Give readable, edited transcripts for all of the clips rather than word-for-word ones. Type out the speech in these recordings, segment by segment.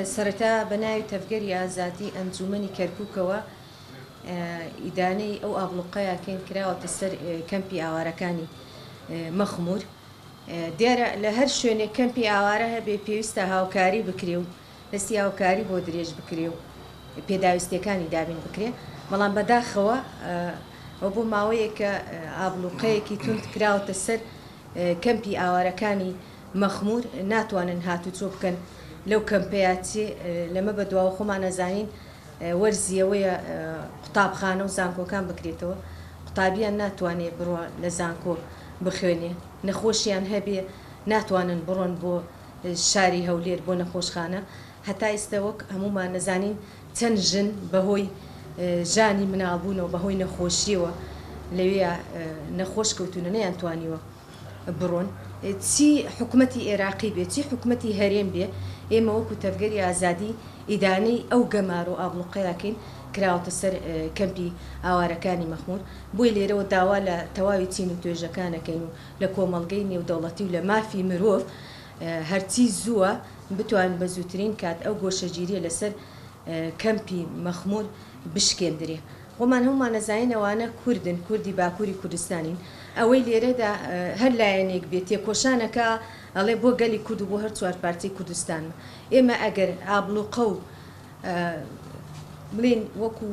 سەرەتا بە ناوی تەڤگەری ئازادی ئەنجوومەنی کەرکووکەوە ئیدانەی ئەو ئابڵوقەیە کەین کراوەتە سەر کەمپی ئاوارەکانی مەخموور. دیارە لە هەر شوێنێک کەمپی ئاوارە هەبێ پێویستە هاوکاری بکرێ و دەستی هاوکاری بۆ درێژ بکرێ و پێداویستیەکانی دابین بکرێ، بەڵام بەداخەوە ئەوە بۆ ماوەیەکە ئابڵوقەیەکی توند کراوەتە سەر کەمپی ئاوارەکانی مەخمور ناتوانن هاتوچۆ بکەن لەو کەمپەیا چێ لەمە بەدواوە خۆمان ئەزانین وەرزی ئەوەیە قوتابخانە و زانکۆکان بکرێتەوە قوتابیان ناتوانێ بڕوا لە زانکۆ بخوێنێ نەخۆشیان هەبێ ناتوانن بڕۆن بۆ شاری هەولێر بۆ نەخۆشخانە هەتا ئیستە وەک هەموومان نەزانین چەند ژن بەهۆی ژانی مناڵبوونەوە بەهۆی نەخۆشیەوە لەوێ نەخۆش کەوتونە نەیان توانیوە بڕۆن چی حکومەتی ئێراقی بێ چی حکومەتی هەرێم بێ ئێمە وەکو تەڤگەری ئازادی ئیدانەی ئەو گەمارۆ ئابڵوقەیەکەین کراوەتە سەر کەمپی ئاوارەکانی مەخمور بۆیە لێرەوە داوا لە تەواوی چین و توێژەکانەکەین و لە کۆمەڵگەی نێودەوڵەتی و لە مافی مرۆڤ هەرچی زووە بتوانن بە زووترین کات ئەو گۆشەگیریە لەسەر کەمپی مەخمور بشکێندرێ. خۆمان هەموومان ئەزانین ئەوانە کوردن، کوردی باکووری کوردستانین. ئەوەی لێرەدا هەر لایەنێک بێ تێکۆشان ئەکا ئەڵێ بۆ گەلی کورد و بۆ هەر چوارپارچەی کوردستانمە. ئێمە ئەگەر ئابڵوقە و بڵێین وەکوو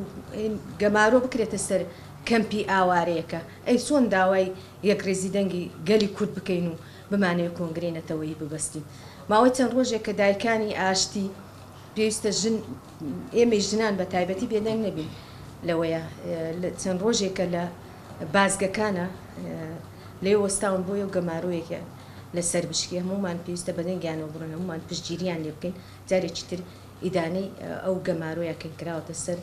گەمارۆ بکرێتە سەر کەمپی ئاوارەیەکە، ئەی چۆن داوای یەکڕیزی دەنگی گەلی کورد بکەین و بمانەوێ کۆنگرەی نەتەوەیی ببەستین؟ ماوەی چەند ڕۆژێکە دایکانی ئاشتی، پێویستە ژن، ئێمەی ژنان بە تایبەتی بێدەنگ نەبین لەوەیە چەند ڕۆژێکە لە بازگەکانە لێ وەستاون بۆیە و گەمارۆیەکیان لەسەر بشکێ هەموومان پێویستە بەدەنگیانەوە بڕۆین هەموومان پشتگیریان لێ بکەین جارێکی تر ئیدانەی ئەو گەمارۆیە کە کراوەتە سەر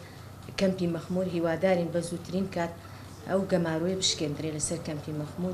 کەمپی مەخمور هیوادارین بە زووترین کات ئەو گەمارۆیە بشکێندرێ لەسەر کەمپی مەخمور.